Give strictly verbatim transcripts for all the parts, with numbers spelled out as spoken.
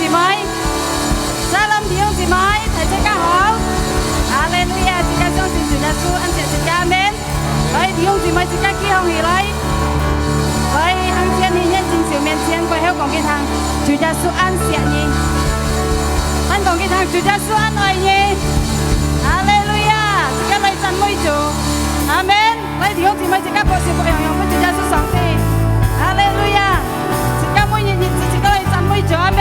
姊妹，Shalom，弟兄姊妹，大家好。哈利路亞，自家相信主耶穌，恁謝自家，阿門。來，弟兄姊妹，自家企䟘起來。來，向前去，眼睛手面前，過後講給聽，主耶穌恁惜你。恁講給聽，主耶穌恁愛你。哈利路亞，自家來讚美主。阿門。 來，弟兄姊妹，自家拍手拍響響分主耶穌上帝。哈利路亞！自家每日日子，自家來讚美主，阿門。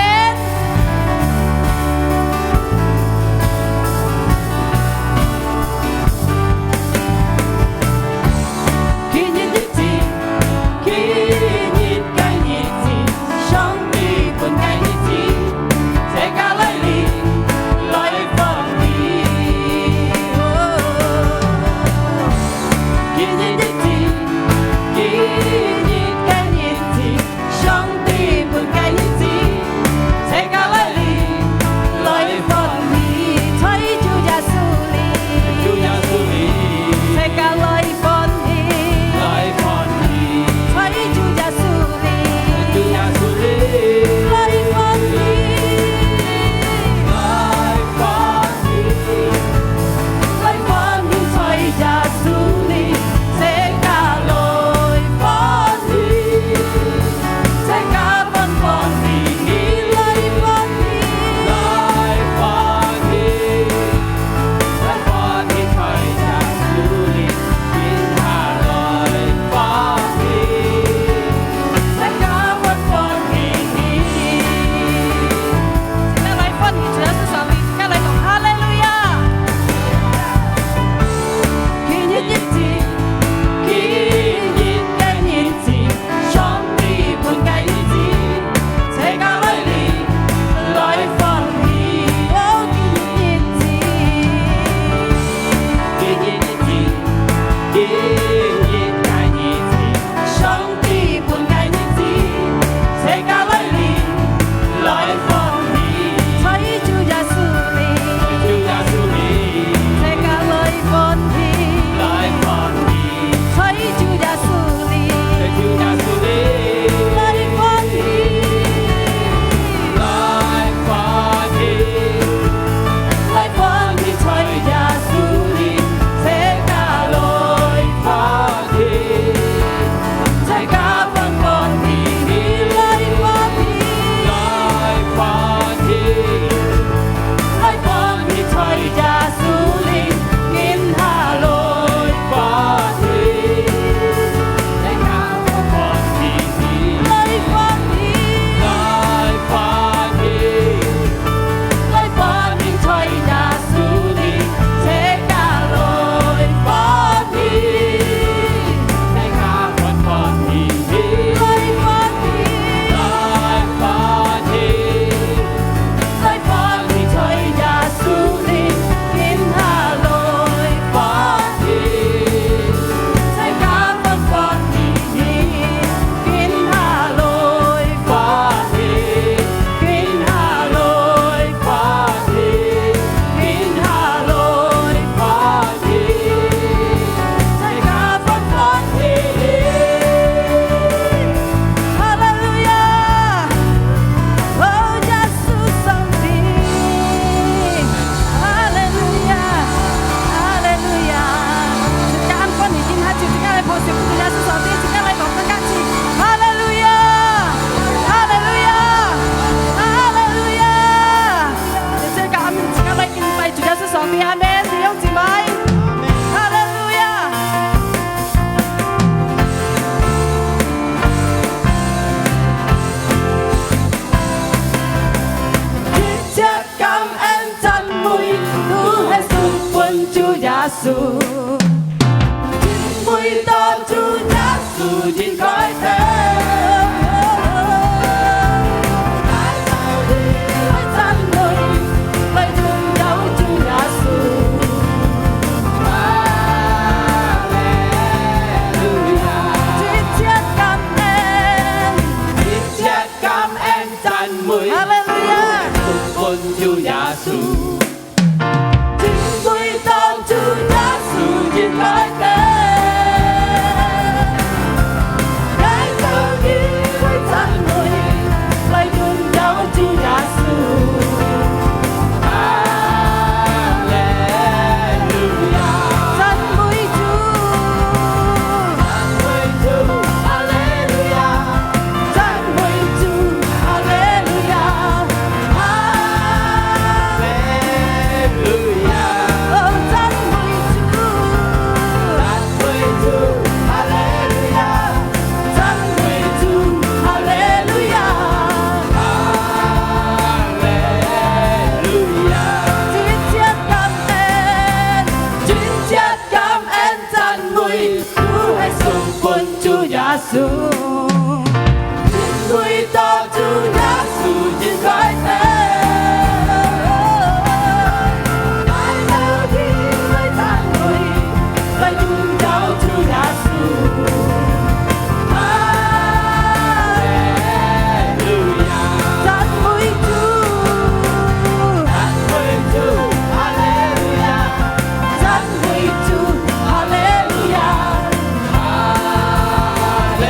今日日子，今日个日子，上帝分个日子，自家來臨，來歡喜。今日日子，今日个日子，上帝分个日子，自家來臨，來歡喜。在主耶穌裡，主耶穌裡，自家來歡喜，來歡喜。在主耶穌裡，主耶穌裡，來歡喜，來歡喜。 來歡喜在耶穌裡，自家來歡喜，自家歡歡喜喜來歡喜，來歡喜，來歡喜在耶穌裡，今下來歡喜，自家歡歡喜喜。 自家來歡喜主耶穌上帝，自家來講哈利路亞。今日日子，今日个日子，上帝分个日子，自家來臨，來歡喜。哦，今日日子，今日日子，今日个日子，上 帝分个日子，自家來臨，來歡喜。在主耶穌裡，在主耶穌裡，自家來歡喜，來歡喜。在主耶穌裡，在主耶穌裡，來歡喜，來歡喜，來歡喜在耶穌裡，自家來歡 喜，自家歡歡喜喜來歡喜，來歡喜，來歡喜在耶穌裡，今下來歡喜，自家歡歡喜喜來歡喜，來歡喜。 來歡喜在耶穌裡，自家來歡喜，自家歡歡喜喜來歡喜，來歡喜，來歡喜在耶穌裡，今下來歡喜，自家歡歡喜喜，今下來歡喜。 今下來歡喜，今下來歡喜，自家歡歡喜喜。哈利路亞！哦，耶穌上帝！哈利路亞！哈利路亞！自家恁歡喜，今下就自家來拍手，主耶穌上帝，自家來講更加 哈利路亞！哈利路亞！哈利路亞！這个阿門，自家來敬拜主耶穌上帝，阿門，弟兄姊妹。哈利路亞！一切感恩讚美，都係屬分主耶穌。 因為到主耶穌應該得。來到你來讚美，來榮耀主耶穌。哈利路亞！一切感恩，一切感恩讚美，哈利路亞！分主耶穌。 因為到主耶穌應該得，來到主，因為到主耶穌應該得。來到天來讚美，來榮耀主耶穌。哈利路亞！讚美主！讚美主！哈利路亞！讚美主！哈利路亞！哈利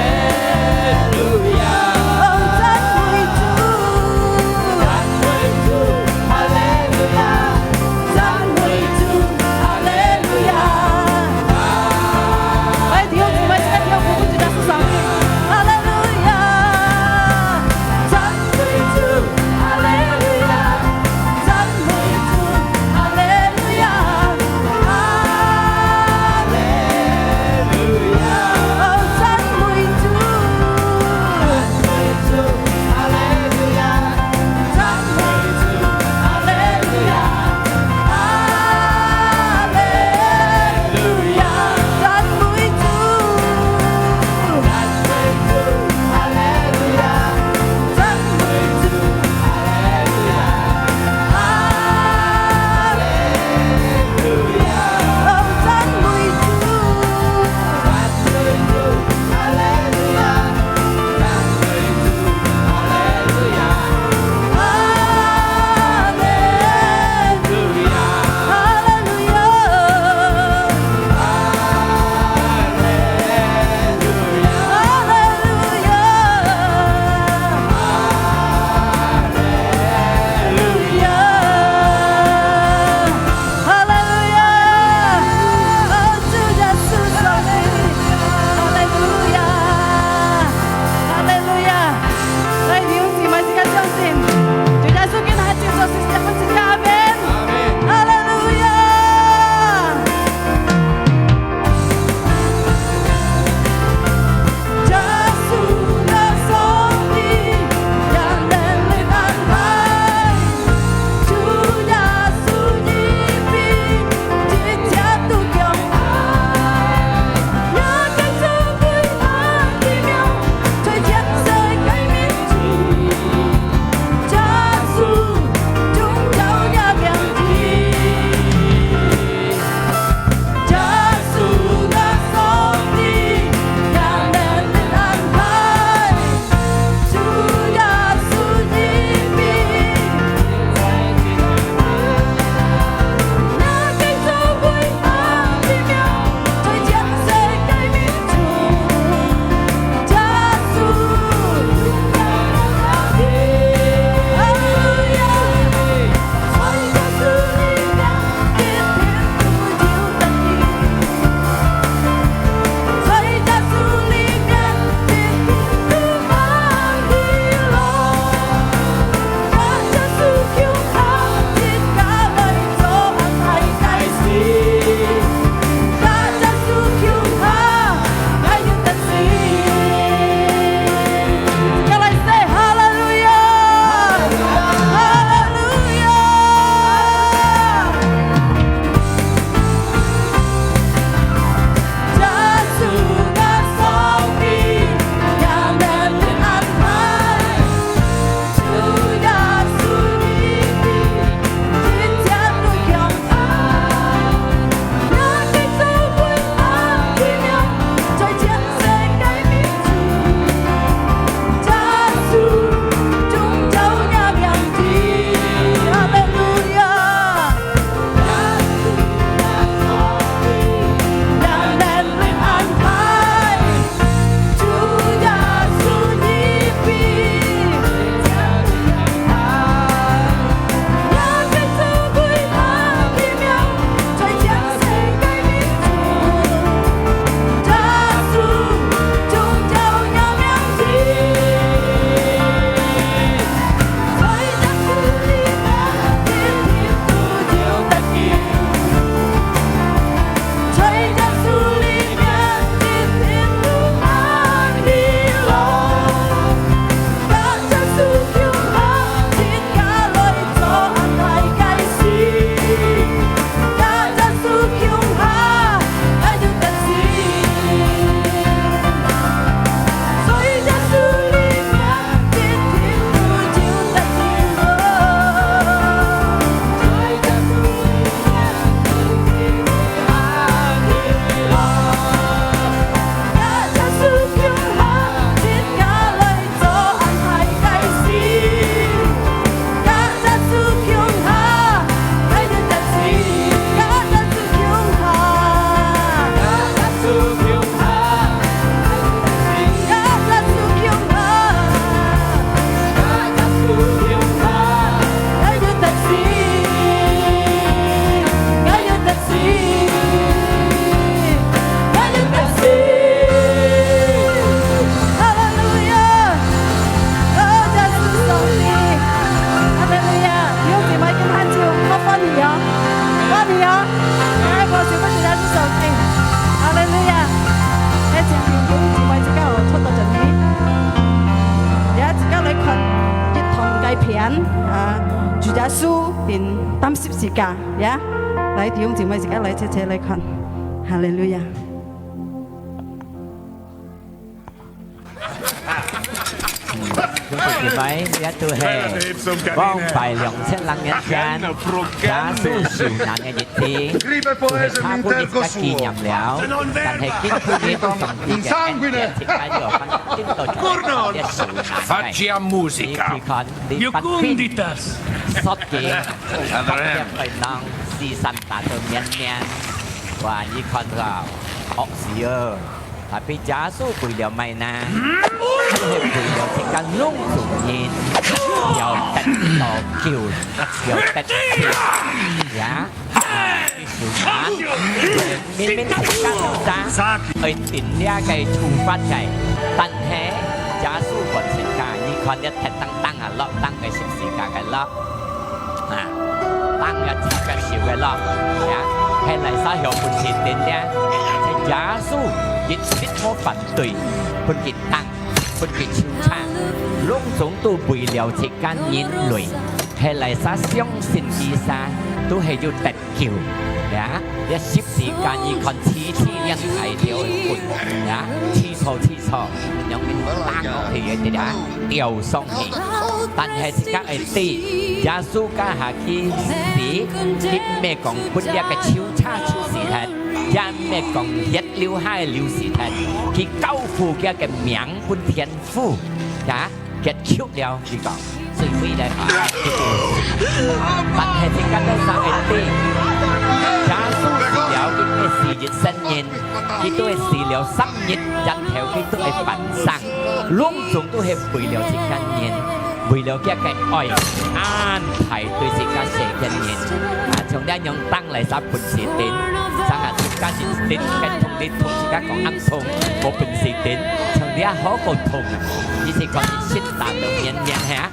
來，拍手分主耶穌上帝。哈利路亞！來，請弟兄姊妹自家哦，坐到這裡。也自家來看一堂个片啊，主耶穌定擔十字架，呀。來，弟兄姊妹自家來，齊齊來看。哈利路亞！嗯，兄弟姊妹，這就係往擺兩千零年前，耶穌受難个日子，就係差不多一個紀念了。但係今晡日上帝个恩典，自家有辦法聽到這受難个。Faccia musica. 你去看，你發病，塞機，發病會弄，四散打到綿綿。哇，你看到，惡死哦！ Tapi耶穌為了麼个呢？就係為了自家攏總人，要得到救，要得救，呀，啊，意思啊，明明自家都打，愛定這个處罰个，但係耶穌還自家，你看這天當當啊，落當个十字架个落。 啊，當日自家受个咯，呀，係哪儕曉分佢定咧？係耶穌一直無反對，分佢當，分佢抽查，攏總都為了自家人類，係哪儕相信佢儕，都係有得救，呀。這十字架你看，次次兩大條个棍，呀，刺錯刺錯，兩面打落去个，對啊。 吊上去。但係自家愛知，耶穌該下佢死，佢毋係講分這个抽查抽死忒，也毋係講血流下流死忒，佢交付佢个命分天父，呀，結束了，佢講，最尾來啊，佢就死。但係自家該下愛知，耶穌死了，佢毋係死一生人。 佢都係死了三日，然後佢都係翻生，攏總都係為了自家人，為了佢个愛，恁大對自家世間人。啊，像這樣當哪儕本事定，像啊自家是定，該同你同自家講恁痛，無本事定，像這好過痛啊！你是講你信打到綿綿係啊？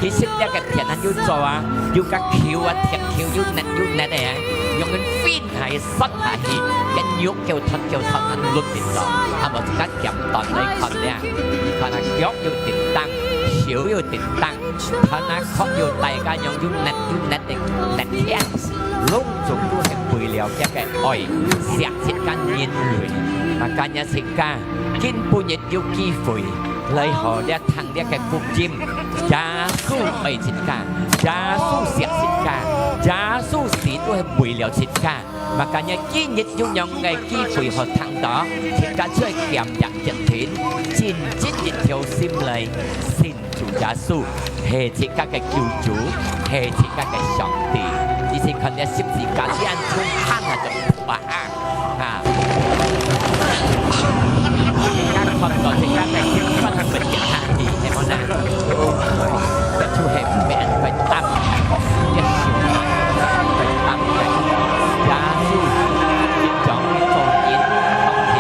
其實這个片啊，又做啊，又个球啊，踢球又net又net个啊，用人fin下去，塞下去，个肉叫脫叫脫，恁亂變做，啊，無自家檢段來看咧，你看啊，腳又叮當，手又叮當，頭那殼又大家樣又net又net个net天，攏總都係為了這个愛，惜自家人類，啊，今日自家今晡日有機會來學這 聽這个福音，耶穌愛自家，耶穌惜自家，耶穌死都係為了自家。Makanya今日有恁樣个機會好聽到，自家就愛堅定決定，真真一條心來信主耶穌，係自家个救主，係自家个上帝。你先看這十字架，你恁重看啊，就哇！ 啊！自家看到自家个心肝會變下去，係無呢？這就係毋免愛擔，一想愛擔个。耶穌一種做人當中，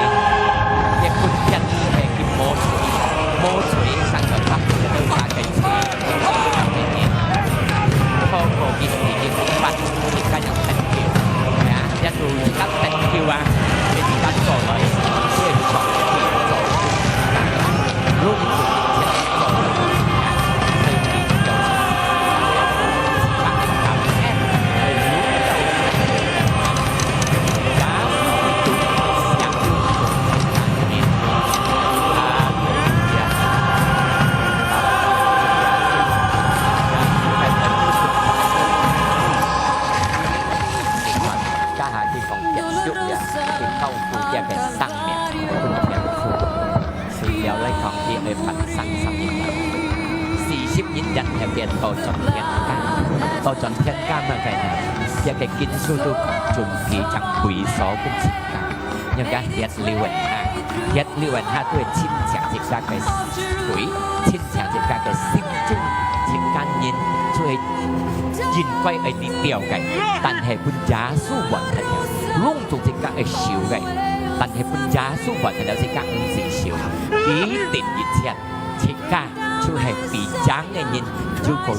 一分天係佢無罪，無罪，上到十字架个罪。 透過佢自己个法，自家有得救，係啊，耶穌自家得救啊，佢自家做來，佢係上帝做，攏總一切做，所以佢有自家个感恩，係有耶穌基督，耶穌基督，哈利路亞。 該下佢講結束了，佢交付佢个生命分天父，死了來講，佢愛翻生三日了。四十日然後佢倒轉天家，倒轉天家麼个呢？這个經書都講準備將位所分自家。 人家血流个下，血流个下都係親像自家个腿，親像自家个心中，自家人就係應該愛得到个，但係分耶穌換忒了，攏總自家愛受个，但係分耶穌換忒了，自家毋使受，佢定一切。 自家就係比贏个人又過贏，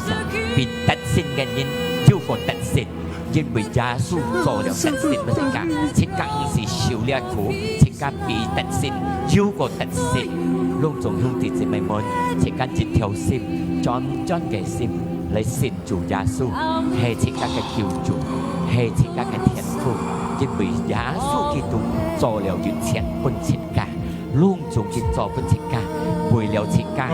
比得勝个人又過得勝，因為耶穌做了得勝分自家，自家毋使受這苦，自家比得勝，又過得勝。攏總兄弟姊妹們，自家一條心，專專个心來信主耶穌，係自家个救主，係自家个天父，因為耶穌基督做了一切分自家。 攏總佢做分自家，為了自家，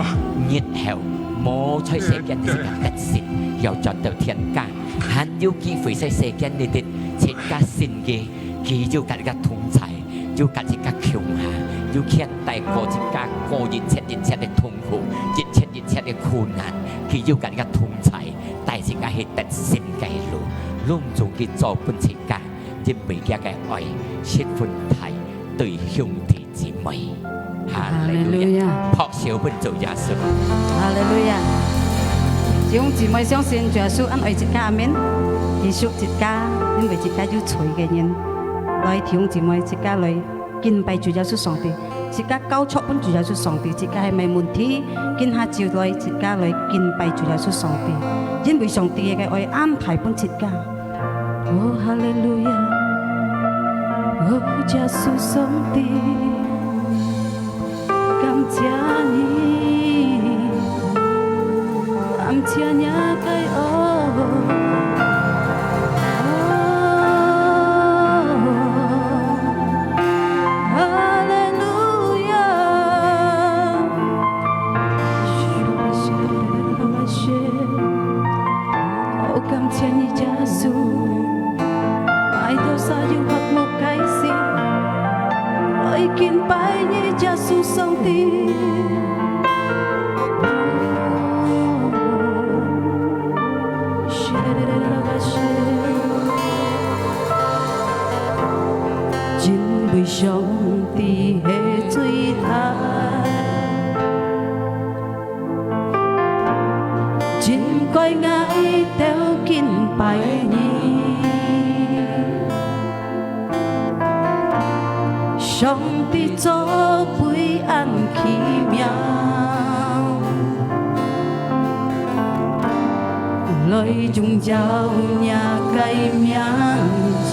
日後無在世間自家得勝，要轉到天家，還有機會在世間裡底，自家信佢，佢有佮自家同在，有佮自家共下，有牽帶過自家過一切一切个痛苦，一切一切个苦難，佢有佮自家同在，帶自家去得勝个路，攏總佢做分自家。 因為佢个愛十分大，對兄弟姊妹。哈利路亞！哈利路亞！拍手分主耶穌。哈利路亞！弟兄姊妹，相信主耶穌恁愛自家，阿們。其實自家，因為自家有罪个人，來，弟兄姊妹，自家來敬拜主耶穌上帝。 自家交託分主耶穌上帝，自家係麼个問題，今下就來，自家來敬拜主耶穌上帝，因為上帝个愛恁大分自家。哦，哈利路亞！哦，耶穌上帝，感謝你，感謝你个愛。 哈利路亞！哦，感謝你，耶穌，𠊎兜儕有發目个心，愛敬拜你，耶穌上帝。 因為上帝係最大，真該𠊎兜敬拜你。 上帝做位恁奇妙，來榮耀若个名字，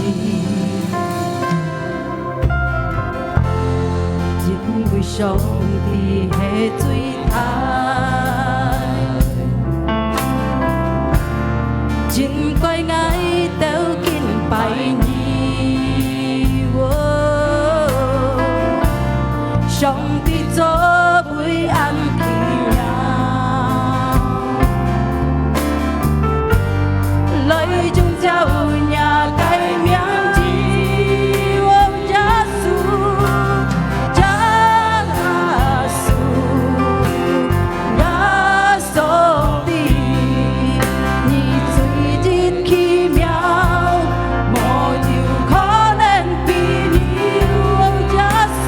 因為上帝係最大。 真該𠊎兜敬拜你，哦，上帝做位恁奇妙，來榮耀若个名字，哦，耶穌，耶穌。 耶穌，你最奇妙，無有可能比你有耶穌。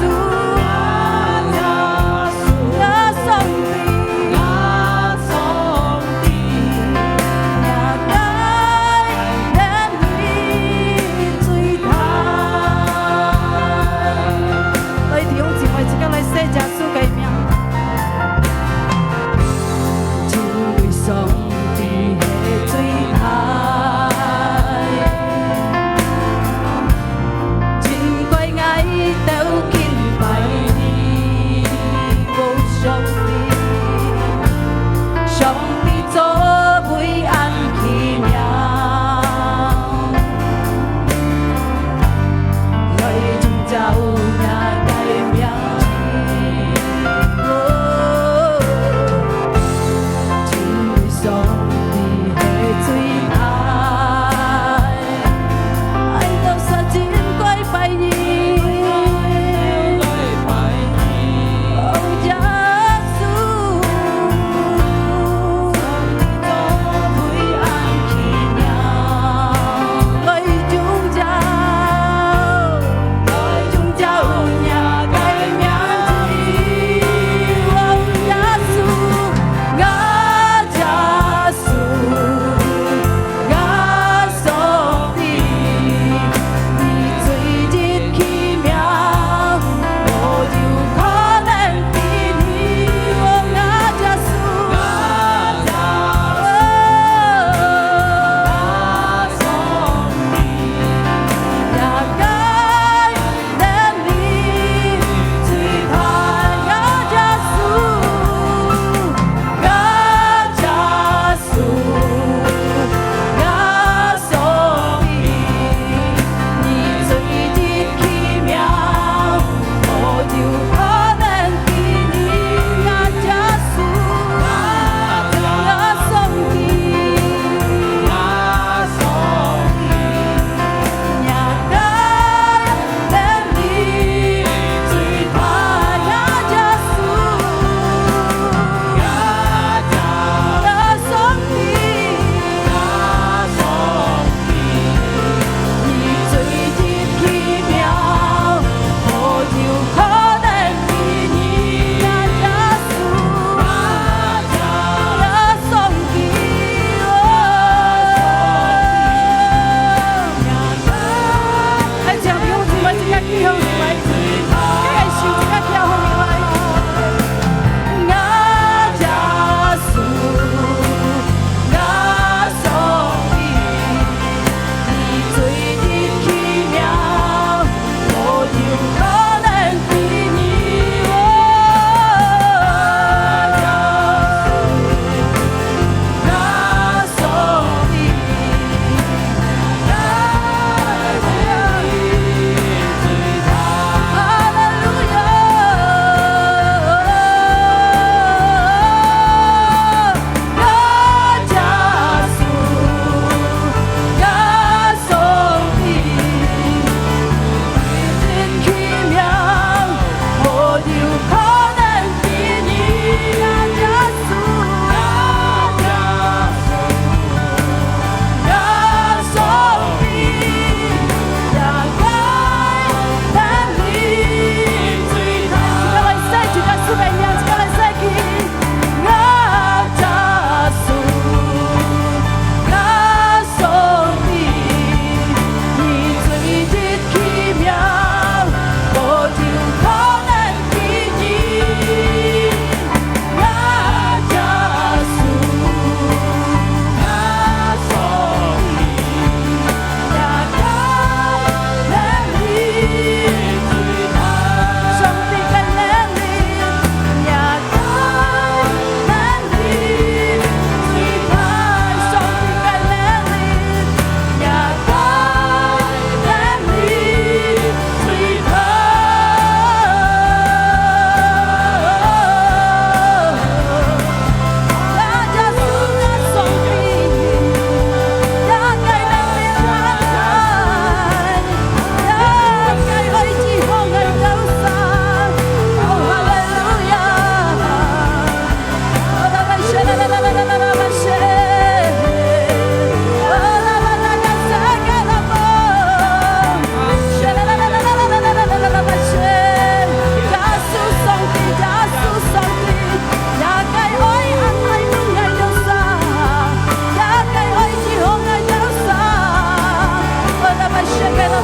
哈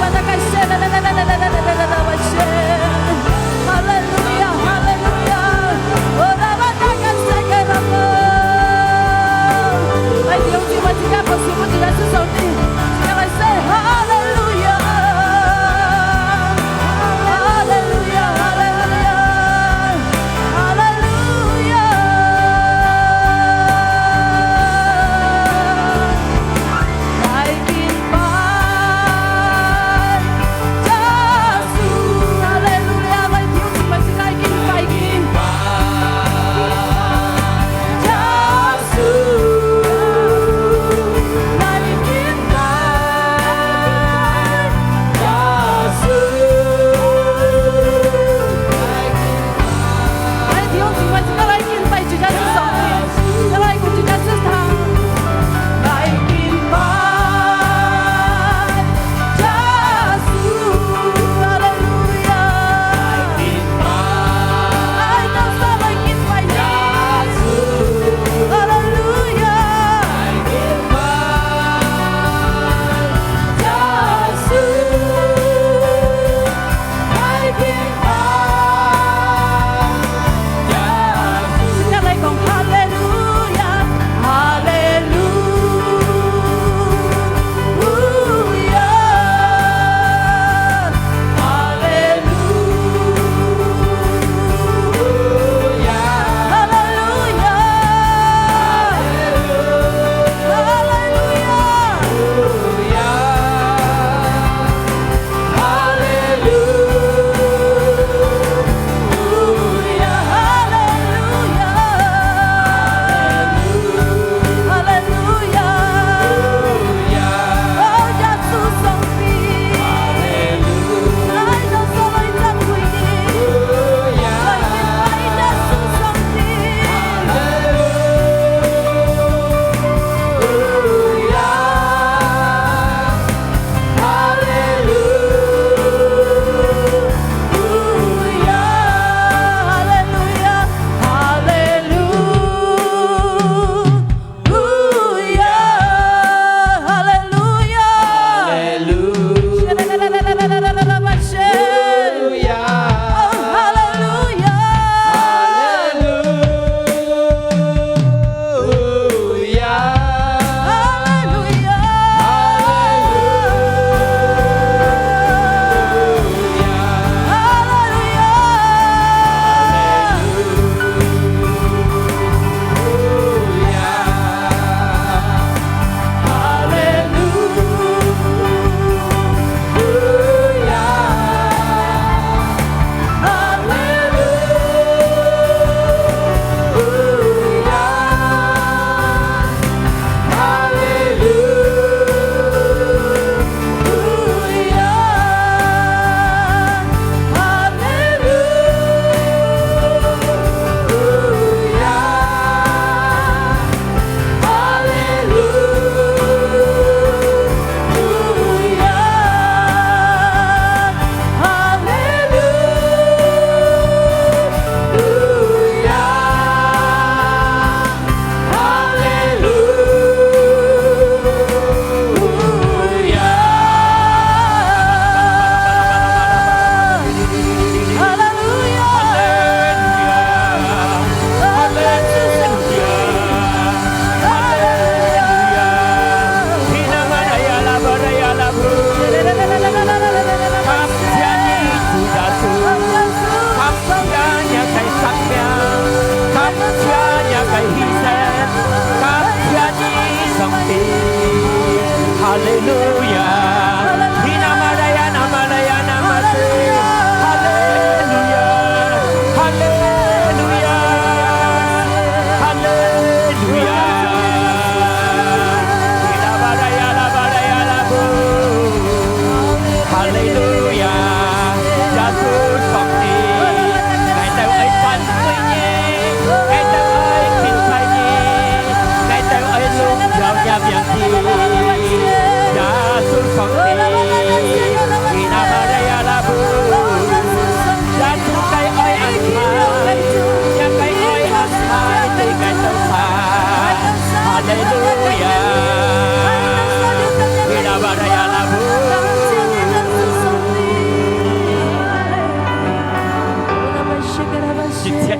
利路亞，哈利路亞。來，弟兄姊妹，自家拍手分自家主上帝，自家來說哈利路亞，哈利路亞，哈利路亞，哈利路亞。來敬拜，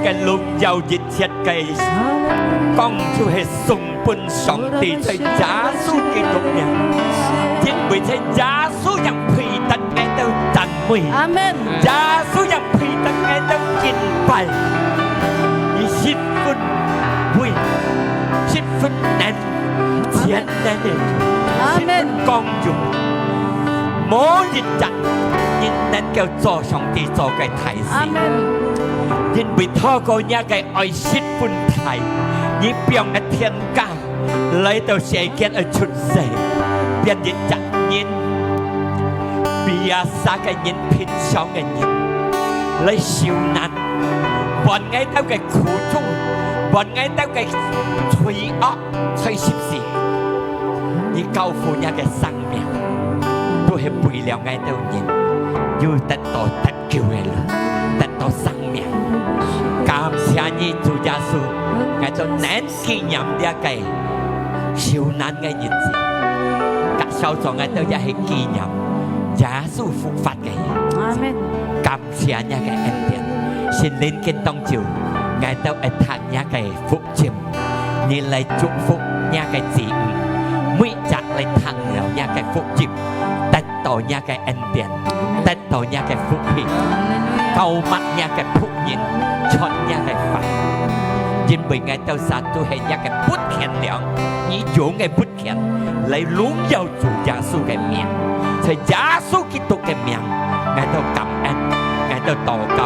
个榮耀，一切个光就係送分上帝，在耶穌基督名。因為在耶穌人配得𠊎兜讚美，阿門。耶穌人配得𠊎兜敬拜。佢十分偉，十分能，全能个，阿門。十分光榮。無一隻人能夠做上帝做个大事，阿門。因為透過若个愛十分大，你放个天家來到世間愛出世，變一隻人，比啊啥个人平常个人來受難，換𠊎兜个苦衷，換𠊎兜个罪惡，在十字，你交付若个生命，都係為了𠊎兜人有得到得救个路，得到生命。感謝你，主耶穌，𠊎兜能紀念這个受難个日子，甲小組𠊎兜也係紀念耶穌復活个日子。阿門。感謝若个恩典，聖靈今當晝，𠊎兜愛聽若个福音，你來祝福若个子女，每隻來聽了若个福音，得到若个恩典，得到若个福氣，膏抹若个僕人，傳若个話。因為𠊎兜儕都係若个不權量，你用个不權來榮耀主耶穌个名，在耶穌基督个名，𠊎兜感恩，𠊎兜禱告，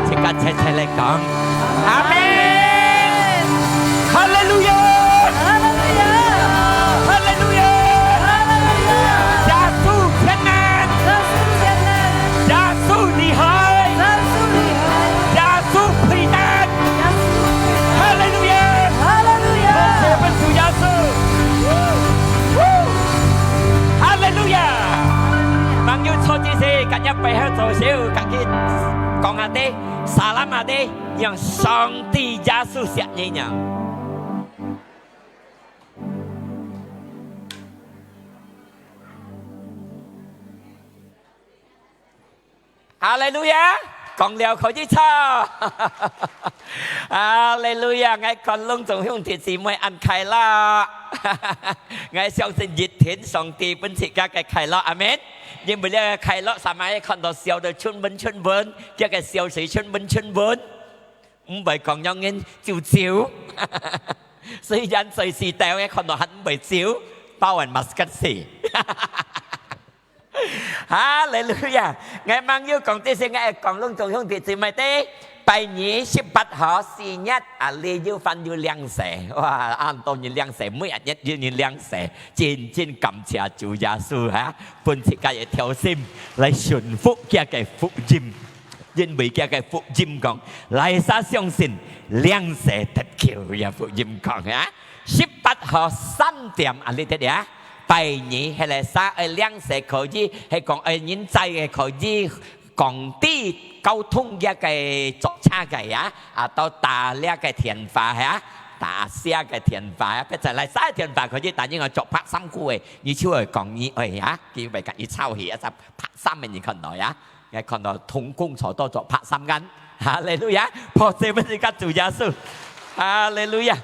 自家齊齊來講，阿門。哈利路亞！哈利路亞！哈利路亞！哈利路亞！耶穌全能！耶穌全能！耶穌厲害！耶穌厲害！耶穌配得！耶穌配得！哈利路亞！哈利路亞！感謝分主耶穌！哈利路亞！朋友坐之時，甲若背後左手，甲佢講下啲，salam下啲，讓上帝耶穌惜你樣。 哈利路亞！講了可以唱。哈利路亞！𠊎看攏總兄弟姊妹恁快樂。𠊎相信一定上帝分自家个快樂，阿門。因為這个快樂，sama看到笑到春分春分，這个笑水春分春分。 毋會講樣人走走。雖然隨時都會看到還毋會走，包含masker死。哈利路亞！𠊎吂有講這些，𠊎會講攏總兄弟姊妹知，拜二十八號四月，啊，這有還有領洗，哇，恁多人領洗，每一日有人領洗，真真感謝主耶穌哈，分自家个條心來順服佢个福音。 因為佢个福音講，哪儕相信，領洗得救，這福音講啊。十八號三點啊，你知啊？拜二係哪儕愛領洗可以，係講愛人載个可以，講對交通這个坐車个啊，啊，到打這个電話啊，打這个電話啊，別再哪儕電話可以，但因為著白衫褲个，你就愛講你愛啊，佢會甲你抄起一隻白衫个，你看到啊？ 𠊎看到同工坐到做白衫間，哈利路亞！拍手分自家主耶穌，哈利路亞！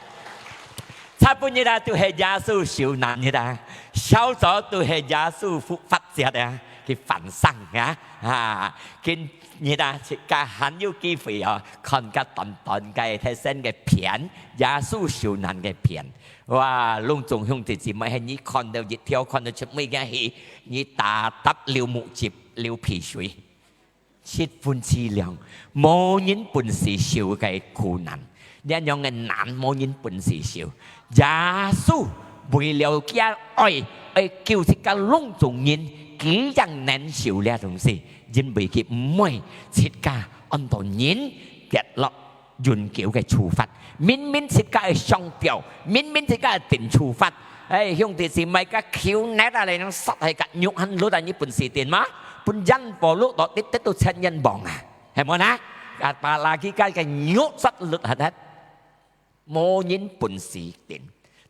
昨晡日啊，都係耶穌受難日啊，韶早都係耶穌復活節啊，佢翻生啊，啊，今日啊，自家還有機會哦，看个短短个特生个片，耶穌受難个片。哇，攏總兄弟姊妹，係你看到一條，看到出尾个戲，你打打流目汁，流鼻水。 十分淒涼，無人本事受个苦難，這樣个難無人本事受。耶穌為了佢愛，愛救自家攏總人，佢也能受這東西，因為佢毋會自家安到人跌落 永久个處罰。明明自家个上吊，明明自家个定處罰。哎，兄弟姊妹，个球net啊，來能殺害个肉還落來，你本事定嗎？分人火落落，你得到千元磅啊，係無呢？啊，把lagi个个肉殺落下忒，無人本事定。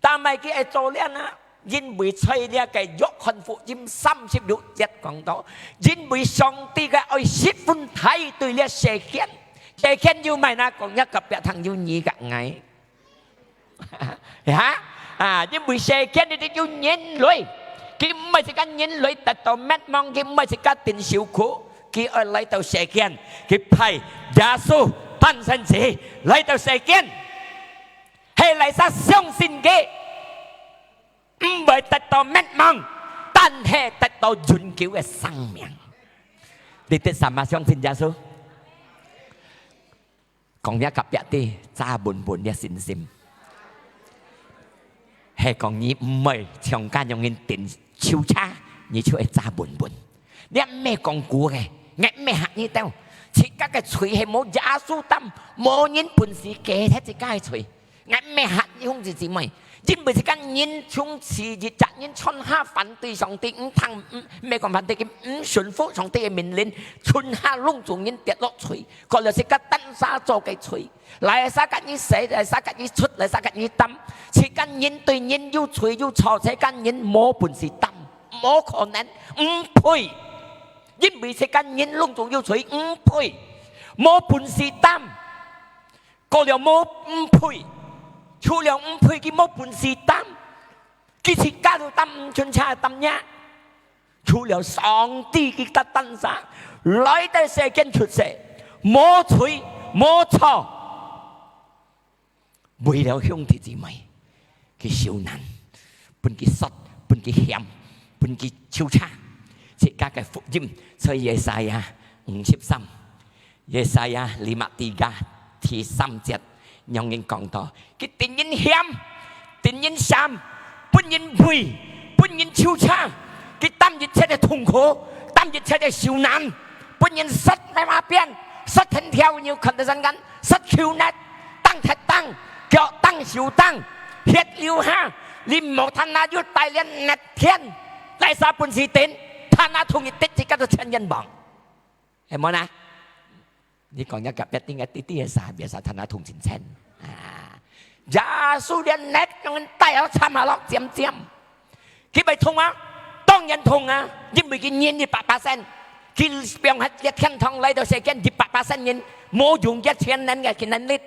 但係佢會做了啊，因為在這个約翰福音三十六節講到，因為上帝个愛十分大，對這世間，世間有麼个呢？講若隔壁聽有你甲𠊎。哈？啊，因為世間裡底有人類，佢毋愛自家人類得到滅亡，佢毋愛自家定受苦，佢愛來到世間，佢派耶穌誕生時來到世間，係來儕相信佢，毋會得到滅亡，但係得到永久个生命。你得儕嘛相信耶穌？ 講若隔壁知，揸穩穩若信心。係講你毋會像該樣人定手車，你就愛揸穩穩。你毋係講古个，𠊎毋係嚇你兜。自家个罪係無耶穌擔，無人本事解脫自家个罪。𠊎毋係嚇你兄弟姊妹，因為自家人從前一隻人全下反對上帝，毋聽，毋，毋係講反對，佢毋順服上帝个命令，全下攏總人跌落罪。 過了自家單儕做个罪，來儕甲你洗，來儕甲你捽，來儕甲你擔，自家人對人有罪有錯，自家人無本事擔，無可能，毋配，因為自家人攏總有罪，毋配，無本事擔，過了無，毋配，除了毋配，佢無本事擔。 佢自家都擔毋順車擔若，除了上帝佢个單儕來到世間出世，無罪無錯，為了兄弟姊妹，佢受難，分佢摔，分佢嫌，分佢手車，自家个福音，所以Yesaya五十三。 Yesaya lima tiga第三節，仰形講到，佢定人嫌，定人嫌，分人跪，分人手車，佢擔一切个痛苦，擔一切个受難，分人摔埋馬鞭，摔斷條，你有看到身間，摔球net，釘忒釘，腳釘手釘，血流下，你無聽啊，又帶連熱天，來儕本事頂，聽啊，同佢跌自家都千人亡。 係無呢？你講若隔壁頂个弟弟个儕，別儕聽啊同情親。啊，耶穌連net用帶好參下落尖尖。佢會痛啊？當然痛啊，因為佢人一百percent，佢放忒這天堂來到世間一百percent人，無用這全能个佢能力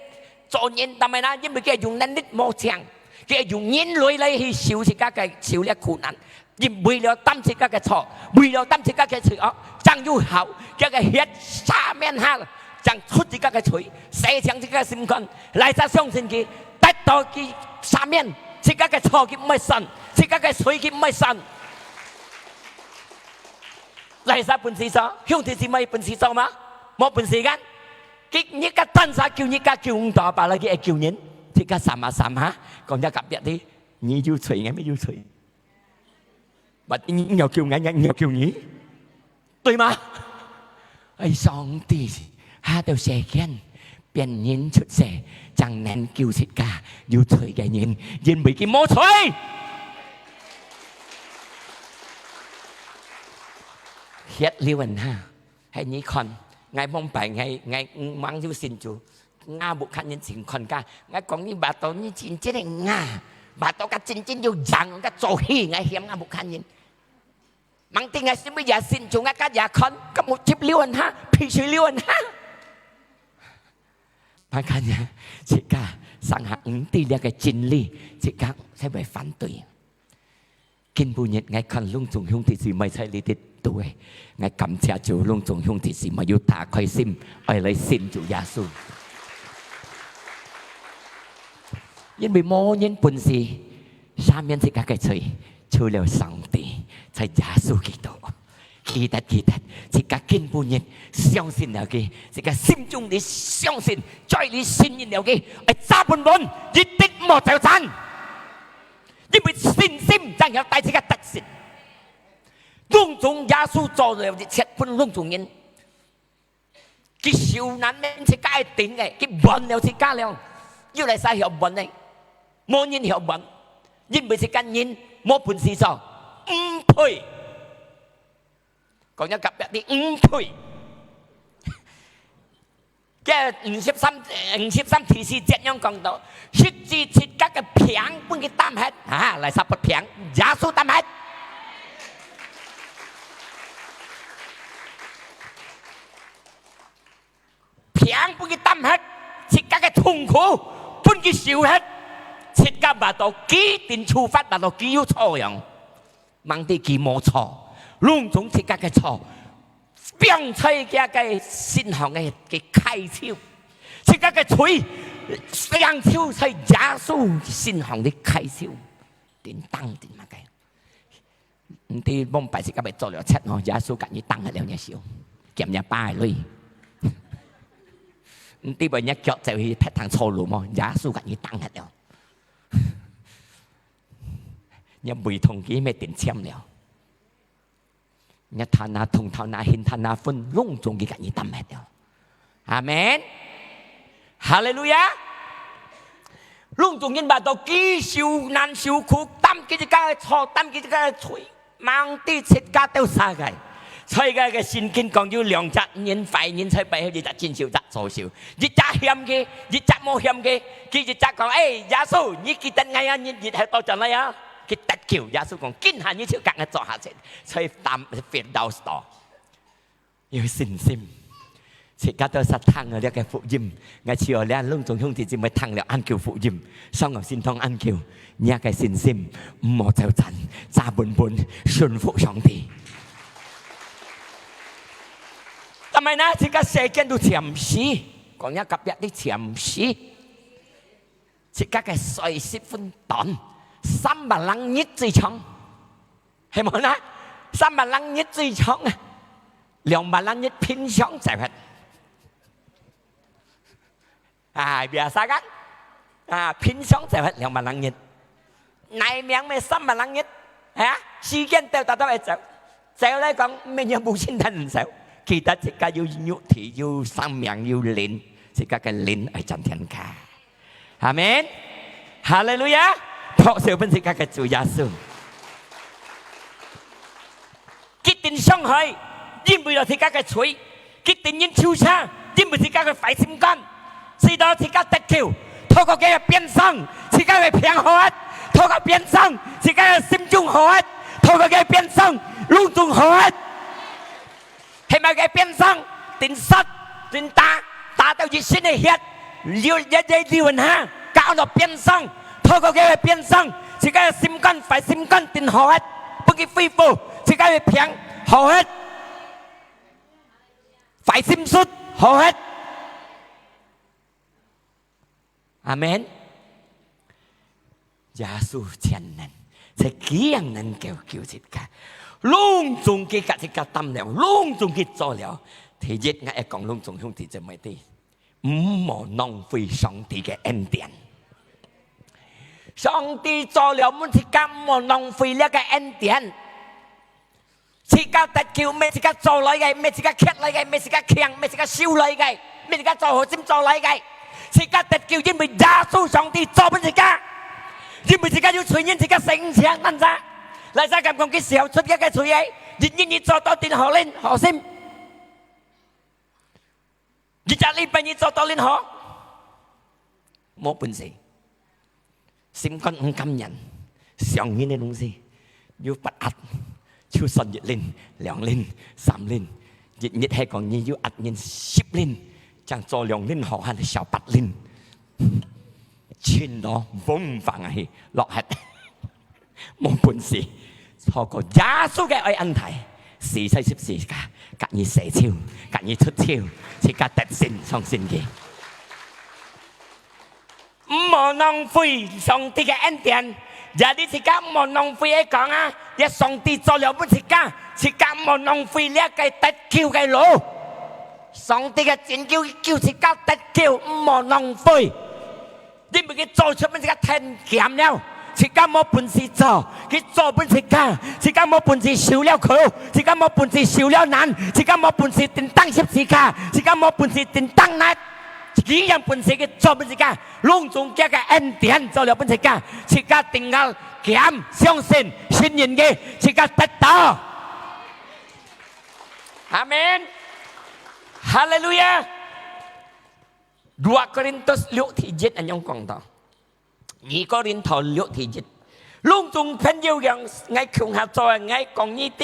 做人，但係呢，因為佢用能力無強，佢用人類來去受自家个受這苦難。 佢為了擔自家个錯，為了擔自家个罪惡，正有效，佢个血赦免下，正出自家个罪，洗淨自家个心肝，來儕相信佢，得到佢赦免，自家个錯佢毋會算，自家个罪佢毋會算。來儕本事做？兄弟姊妹本事做嗎？無本事kan？佢，你个單儕救，你个救毋到，巴拉佢會救人，自家sama-sama，講若隔壁个，你有罪，𠊎乜有罪。 But你，你要救𠊎，𠊎，你要救你，對嗎？哎，上帝下到世間，變人出世，正能救自家有罪个人，因為佢無罪。血流人下，係你看，𠊎往擺，𠊎，𠊎，嗯，吂有信主， 吾屋下人真看家，𠊎講你巴肚你真真个牙，巴肚个真真有樣个做戲，𠊎嫌吾屋下人。吂知𠊎心裡也心中，𠊎个也看，个目汁流人下，鼻水流人下。Makanya，自家上下毋知這个真理，自家才會反對。 今晡日𠊎看攏總兄弟姊妹在這裡肚誒，𠊎感謝主，攏總兄弟姊妹有打開心，愛來信主耶穌。因為無人本事赦免自家个罪，除了上帝，在耶穌基督。記得，記得，自家今晡日相信了佢，自家心中裡相信，嘴裡承認了佢，愛揸穩穩，一定莫走散。 因為信心正曉帶自家得勝。攏總耶穌做了一切分攏總人，佢受難免自家个頂个，佢完了自家了，又來儕曉完呢？無人曉完，因為自家人無本事做，毋配。講若隔壁你毋配。 該五十三，五十三第四節樣講到，實在自家个病分佢擔忒，啊，來儕發病，耶穌擔忒。驚分佢擔忒，自家个痛苦分佢受忒，自家話到佢定處罰，話到佢有錯樣，吂知佢無錯，攏總自家个錯，放在佢个身項个，个開手，自家个罪，放手在耶穌身項个開手，定當定麼个。 毋知往擺自家會做了賊吼，耶穌甲你擋忒了，你手，撿若爸个鐳。毋知會若腳走去別堂坐牢無，耶穌甲你擋忒了。若胃痛佢乜定簽了。若頭那痛、頭那眩、頭那昏，攏總佢甲你擔忒了。 阿門。哈利路亞。攏總因為到佢受難受苦，擔佢自家个錯，擔佢自家个罪，吂知自家兜儕个。所以个，个聖經講有兩隻人壞人在背後，一隻正手，一隻左手，一隻嫌佢，一隻無嫌佢。佢一隻講：「欸，耶穌，你記得𠊎啊，你日後倒轉來啊。」佢得救。耶穌講：「今下你就甲𠊎做下去。」所以擔，Firdaus到。 有信心。自家兜儕聽了這个福音，𠊎知哦，這攏總兄弟姊妹聽了恁久福音，上了聖堂恁久，若个信心毋好走散，揸穩穩，順服上帝。但係呢，自家世間都暫時，講若隔壁你暫時，自家个歲數分短，三萬零日最長。 係無呢？三萬零日最長啊，兩萬零日平常就係。啊，biasa kan？啊，平常就係兩萬零日。哪名咩三萬零日？啊，時間到，到到會走。走來講，沒有無心的人走。記得自家有肉體，有生命，有靈，自家个靈愛轉天家。 阿門。哈利路亞！拍手分自家个主耶穌。佢定傷害，因為了自家个罪；佢定人受傷，因為自家个壞心肝。使到自家得救，透過佢个鞭傷，自家个病好啊；透過鞭傷，自家个心中好啊；透過佢个鞭傷，攏總好啊。 係麼个鞭傷？定殺，定打，打到一身个血，流，一，一流汗，甲安到鞭傷，透過佢个鞭傷，自家个心肝、壞心肝定好啊，分佢恢復，自家个病好啊，壞心術好啊。 阿門。耶穌全能，在佢樣能夠救自家，攏總佢甲自家擔了，攏總佢做了。第一，𠊎愛講攏總兄弟姊妹知，毋好浪費上帝个恩典。上帝做了分自家，毋好浪費這个恩典。 自家得救，毋係自家做來个，毋係自家缺來个，毋係自家強，毋係自家修來个，毋係自家做好心做來个。自家得救，因為耶穌上帝做分自家，因為自家有罪人，自家成聖難咋。來，再敢講佢消出這个罪个，日日你做到定好靈好心。 一隻禮拜你做到恁好？無本事，心肝毋甘願，上癮个東西，又發閼，就算一輪、兩輪、三輪，日日係講你又閼人十輪，正做兩輪好漢，少八輪。 盡多，嗡放啊去，落忒。無本事，透過耶穌个愛恁大，死在十字架，甲你洗手，甲你出手，自家得勝，相信佢。毋好浪費上帝个恩典，也你自家毋好浪費个講啊，這上帝做了分自家，自家毋好浪費這个得救个路。上帝个拯救，救自家得救，毋好浪費。 因為佢做出分自家聽見了，自家無本事做，佢做分自家，自家無本事受了苦，自家無本事受了難，自家無本事定當十字架，自家無本事定當難，佢樣本事佢做分自家，攏總佢个恩典做了分自家，自家定要敢相信，信任佢，自家得到。阿門。哈利路亞。 二Korintus六第一恁樣講到，二哥林多六第一，攏總朋友樣，𠊎共下做，𠊎講你知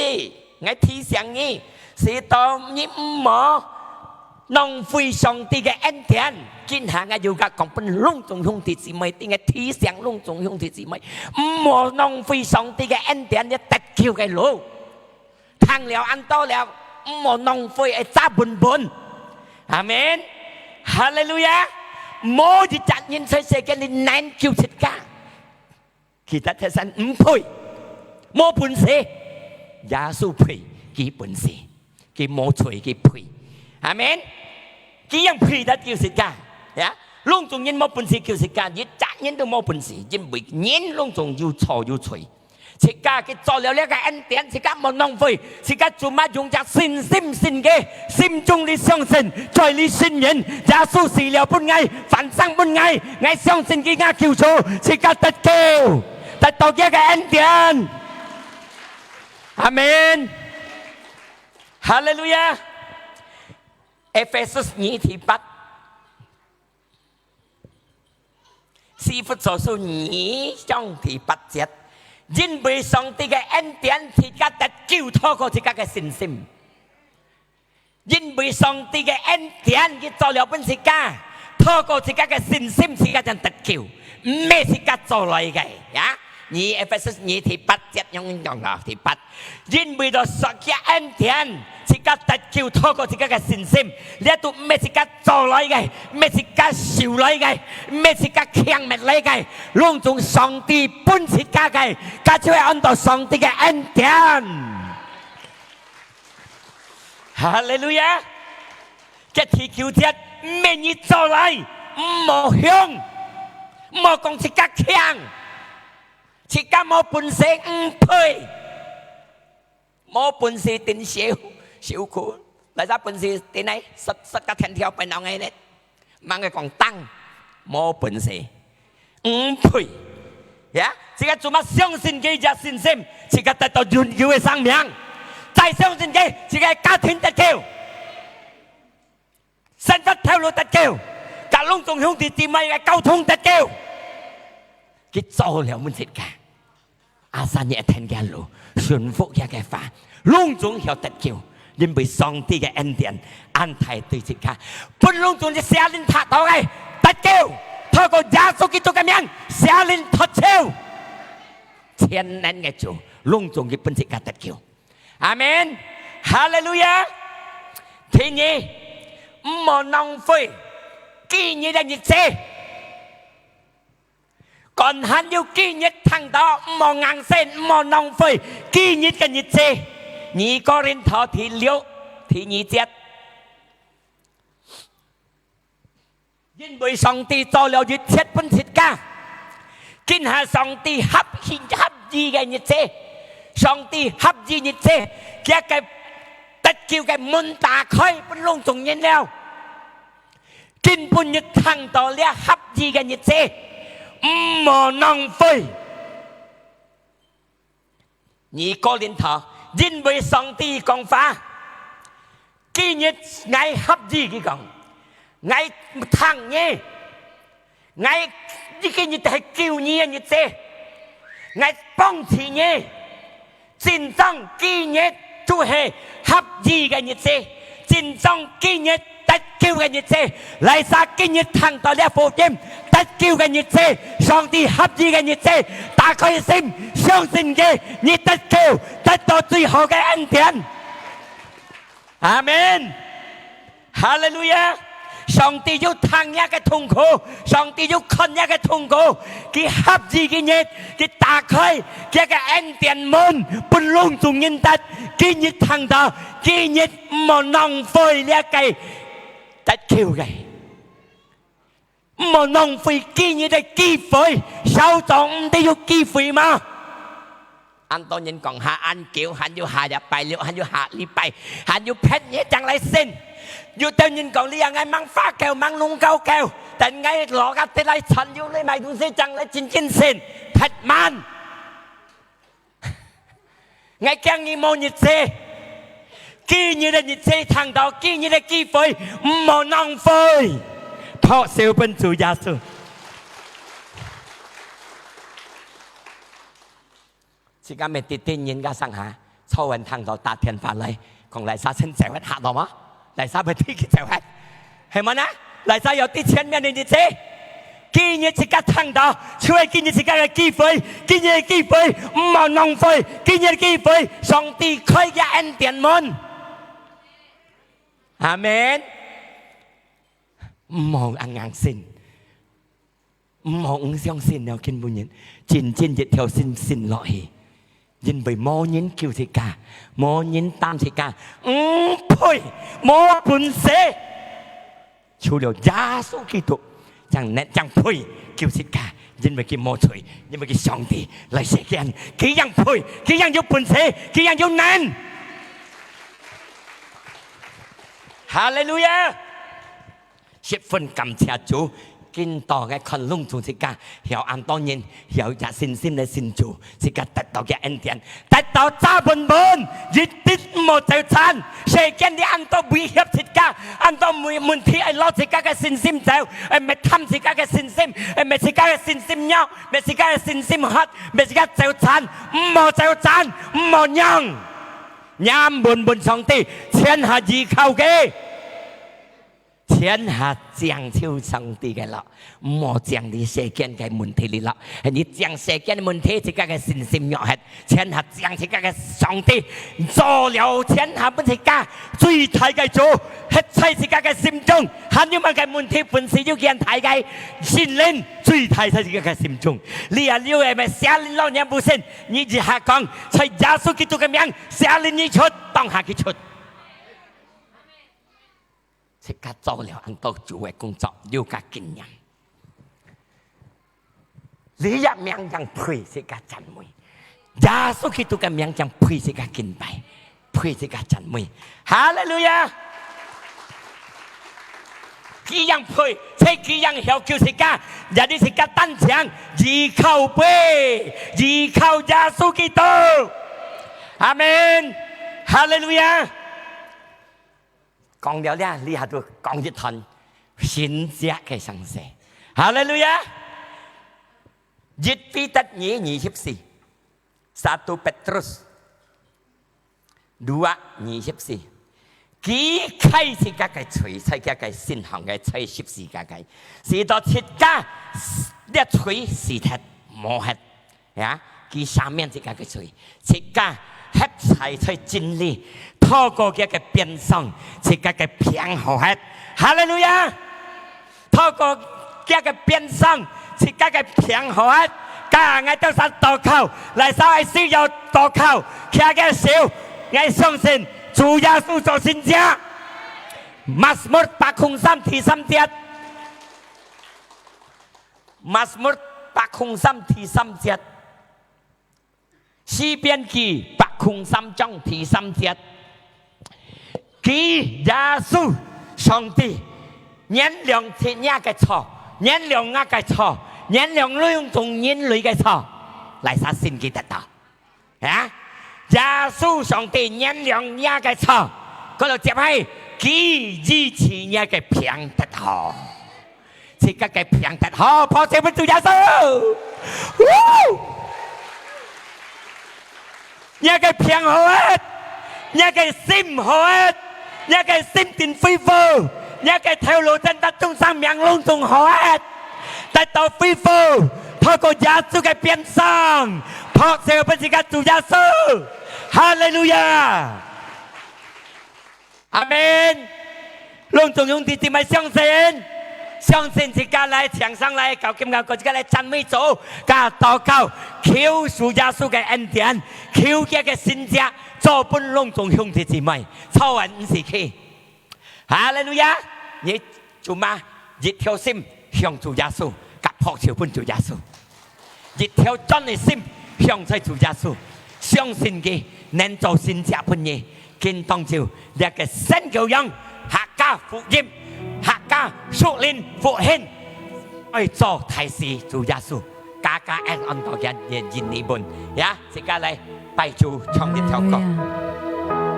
，𠊎提醒你，使到你毋好浪費上帝个恩典。今下𠊎又甲講分攏總兄弟姊妹，定个提醒攏總兄弟姊妹，毋好浪費上帝个恩典，你得救个路。聽了恁多了，毋好浪費，愛揸穩穩。阿門。哈利路亞。無一隻人在世間裡能救自家。 其他第三毋配，無本事。耶穌配，佢本事，佢無罪，佢配。阿門。佢樣配得救自家，呀？攏總人無本事救自家，一隻人都無本事，因為人攏總有錯有罪。自家佢做了這个恩典，自家無浪費，自家做麼用隻信心信佢，心中裡相信，嘴裡承認，耶穌死了分𠊎，翻生分𠊎，𠊎相信佢，𠊎救主，自家得救。 得到佢个恩典。阿門。哈利路亞。Efesus二第八，以弗所書二章第八節，因為上帝个恩典，自家得救，透過自家个信心。 因為上帝个恩典，佢做了分自家，透過自家个信心，自家正得救，毋係自家做來个，呀。二Efesus二第八節樣講个，第八。因為到上帝恩典，自家得救，透過自家个信心，這都毋係自家做來个，毋係自家受來个，毋係自家強搣來个，攏總上帝分自家个，該就係安到上帝个恩典。 哈利路亞！該第九節，毋係你做來，毋好響，毋好講自家強，自家無本事，毋配，無本事頂受，受苦，哪儕本事頂來，十，十个天條擺腦裡呢？ 吂个講當，無本事，毋配。呀，自家做麼相信佢隻信心，自家得到永久个生命。再相信佢，自家家庭得救，生活頭路得救，甲攏總兄弟姊妹个交通得救。佢做了分自家。 Asal你聽佢路，順服佢个話，攏總曉得救，因為上帝个恩典恁大對自家，分攏總係邪靈踢倒个得救，透過耶穌基督个名，邪靈脫手，全能个主，攏總佢分自家得救。阿門。哈利路亞。第二，毋好浪費今日个日子。 趕還有今日聽到，毋好硬性，毋好浪費今日个日子。二哥林多第六，第二節。因為上帝做了一切分自家，今下上帝合意，合意个日子，上帝合意日子，佢个得救个門打開分攏總人了。 今晡日聽到這合意个日子，毋好浪費。二哥林多，因為上帝講話，今日𠊎合意，佢講，𠊎聽你，𠊎，你今日係救你个日子，𠊎幫助你。 真正今日就係合意个日子，真正今日得救个日子。哪儕今日聽到這福音，得救个日子，上帝合意个日子，打開心，相信佢，你得救，得到最好个恩典。 阿門。哈利路亞！上帝有聽若个痛苦，上帝有看若个痛苦，佢合意今日，佢打開佢个恩典門，分攏總人得。今日聽到，今日毋好浪費這个得救个。 毋好浪費今日个機會，小組毋知有機會嗎？恁多人講，下恁久，還有下禮拜六，還有下禮拜，還有別日正來信。有兜人講，你啊，𠊎吂花夠，吂弄夠夠，等𠊎老家得來賺有來買東西，正來真正信，忒慢。 𠊎驚你無日子。今日个日子聽到，今日个機會，毋好浪費。拍手分主耶穌。自家乜滴滴人家上下，昨晚聽到打電話來，講哪儕先走忒，下到嗎？哪儕會提佢走忒？係無呢？來，在有在前面个日子，今日自家聽到，就係今日自家个機會，今日个機會，毋好浪費，今日个機會，上帝開个恩典門。阿門。毋好硬硬信，毋好毋相信了，今晡日真正一條信信落去。 因為無人救自家，無人擔自家，毋配，無本事，除了耶穌基督，正能，正配救自家，因為佢無罪，因為佢上帝來世間，佢正配，佢正有本事，佢正有能。哈利路亞！ 十分感謝主，今到个看攏總自家，曉恁多人，曉有信心个信主，自家得到个恩典，得到遮穩穩，一定毋好走散。世間裡恁多威脅自家，恁多問，問題愛攞自家个信心走，愛搣斷自家个信心，愛搣自家个信心弱，搣自家个信心核，搣自家走散，毋好走散，毋好讓。若穩穩上帝，全下依靠佢。 全下淨就上帝个咯，毋好淨在世間个問題裡咯。你淨世間个問題，自家个信心弱忒。全下淨自家个上帝，做了全下分自家最大个主，歇在自家个心中，還有麼个問題本事有佢恁大个？聖靈最大在自家个心中。你啊，你有个邪靈老娘不信，你一下講，在耶穌基督个名，邪靈你出，當下佢出。 自家做了恁多主个工作，有个經驗。這一名正配自家讚美，耶穌基督个名正配自家敬拜，配自家讚美。哈利路亞！佢正配，且佢正曉救自家，也你自家單淨依靠佢，依靠耶穌基督。阿門。哈利路亞！ 講了這，這下就講一段神蹟个神蹟。哈利路亞！一彼得二二十四，Satu Petrus dua二十四，佢開自家个喙，在佢个身項个，在十字架个，使到自家這喙死忒，無忒。 呀，佢赦免自家个罪，自家歇在在真理，透過佢个鞭傷，自家个病好忒。哈利路亞！透過佢个鞭傷，自家个病好忒。今𠊎兜儕禱告，來，儕愛需要禱告，擎个手，𠊎相信主耶穌做神蹟。Mazmur百空三第三節。 Mazmur百空三第三節，詩篇記百空三章第三節，佢耶穌上帝原諒自家个錯，原諒𠊎个錯，原諒攏總人類个錯，來，儕信佢得到。 啊？耶穌上帝原諒若个錯，過了接下，佢醫治若个病得好。自家个病得好，拍手分主耶穌。嗚！若个病好忒，若个心好忒，若个心定恢復，若个頭腦正得中生命攏總好忒。 得到恢復，透過耶穌个鞭傷，拍手分自家主耶穌。哈利路亞！阿門。攏總兄弟姊妹相信，相信自家來，請上來，高興高興，自家來讚美主，加禱告，求主耶穌个恩典，求佢个神蹟，做分攏總兄弟姊妹，操完毋死去。 哈利路亞！你做麼个一條心向主耶穌，甲拍手分主耶穌，一條專个心向在主耶穌，相信佢能做神蹟分你。今當晝這个新舊樣，客家福音，客家屬靈復興，愛做大事，主耶穌。 家家安安到人人人你們，呀，自家來拜主唱一條歌。哈利路亞。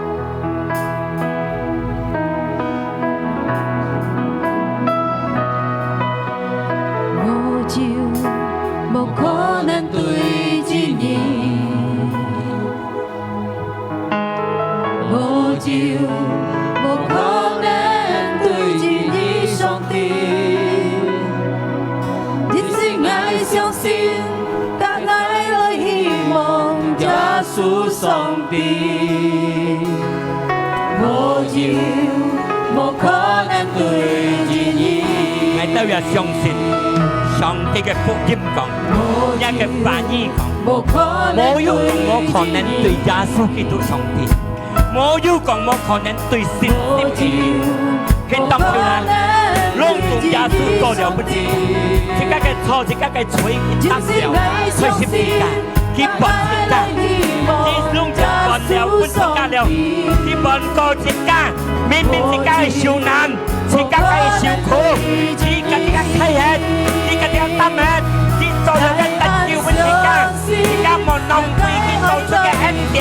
我就無可能對盡你，我就無可能對盡你上帝，無有，無可能對人。𠊎兜也相信上帝个福音講，這个話語講，無有講無可能對耶穌基督上帝，無有講無可能對信心基督。佢當然啦，攏總耶穌做了分自家，自家个錯，自家个罪，佢擔了，佢十字架。 佢幫自家，佢攏總搬了分自家了，佢搬過自家，明明自家个受難，自家个受苦，佢甲自家開忒，佢甲自家擔忒，佢做了个得救分自家，自家無浪費佢做出个恩典，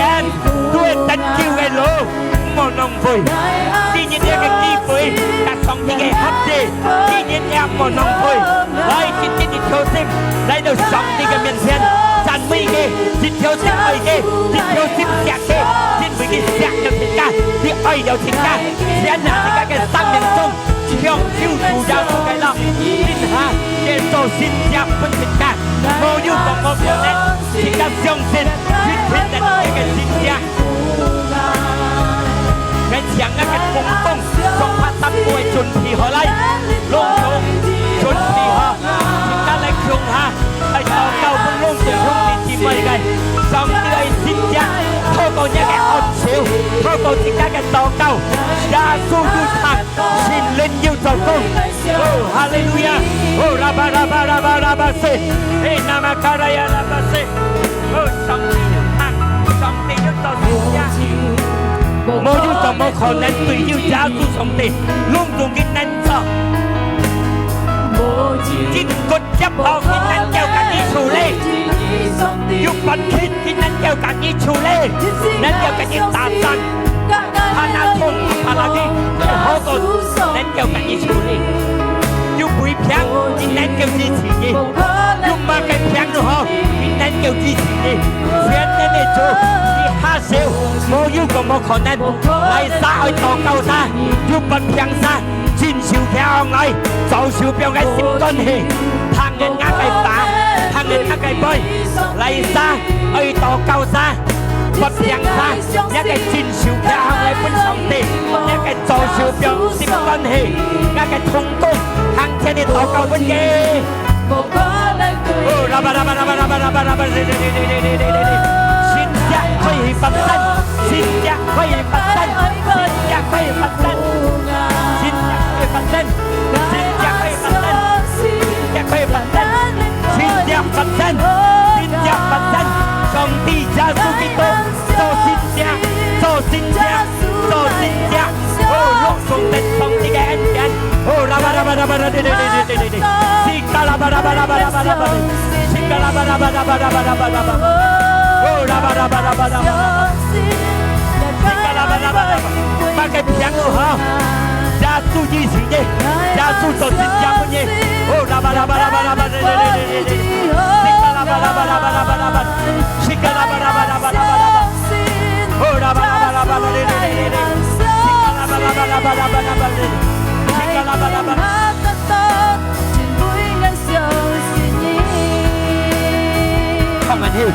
都係得救个路。 莫浪費。今日這个機會，甲上帝个合一，今日也莫浪費。來，一定一條心，來到上帝个面前，讚美佢，一條心愛佢，一條心惜佢，因為佢惜了自家，佢愛了自家，全然自家个生命中 向救主耶穌个路，今下，耶穌神蹟分自家，無有講無可能，自家相信，一定能這个神蹟。𠊎請𠊎个同工，從拍三個个準備好來，攏總準備好，自家來共下。 愛禱告分攏總兄弟姊妹个，上帝愛神蹟，透過你个按手，透過自家个禱告，耶穌有聽，聖靈有做工。哦，哈利路亞！哦，拉巴拉巴拉巴拉巴西，嘿，那玛卡拉亚拉巴西。哦，上帝有聽，上帝有做神蹟。無有做無可能，對有耶穌上帝，攏總佢能做。 經過劫後，佢能夠甲你處理；有問題，佢能夠甲你處理，能夠甲你打散。帕拿通，帕拿利，有好个能夠甲你處理；有胃病，佢能夠醫治你；有麼个病都好，佢能夠醫治你。全能个主，你下手，無有講無可能。來，儕愛禱告儕，有發病儕， 正手擎䟘來，左手放个心肝去，聽人家个話，聽人家个話，來儕，愛禱告儕，發病儕，這个正手擎䟘來分上帝，這个左手放心肝去，這个同工，行前个禱告分佢。 哦，拉巴拉巴拉巴拉巴拉巴拉巴，神蹟可以發生，神蹟可以發生，神蹟可以發生，神蹟可以發生，神蹟可以發生，神蹟可以發生，神蹟發生，神蹟發生。上帝耶穌基督做神蹟，做神蹟。 做神蹟，哦，攏總得上帝个恩典。哦，拉巴拉巴拉巴拉，對對對對對對對，西卡拉巴拉巴拉巴拉巴拉巴，西卡拉巴拉巴拉巴拉巴拉巴拉巴，哦，拉巴拉巴拉巴拉巴拉，西卡拉巴拉巴拉巴，麼个病都好，耶穌醫治你，耶穌做神蹟分你。哦，拉巴拉巴拉巴拉巴，對對對對對對，西卡拉巴拉巴拉巴拉巴拉巴，西卡拉巴拉巴拉巴拉巴拉巴。 哦，拉巴拉巴拉巴拉，哩哩哩哩哩，西卡拉巴拉巴拉巴拉巴拉，哩哩，西卡拉巴拉巴拉。Come on, huge.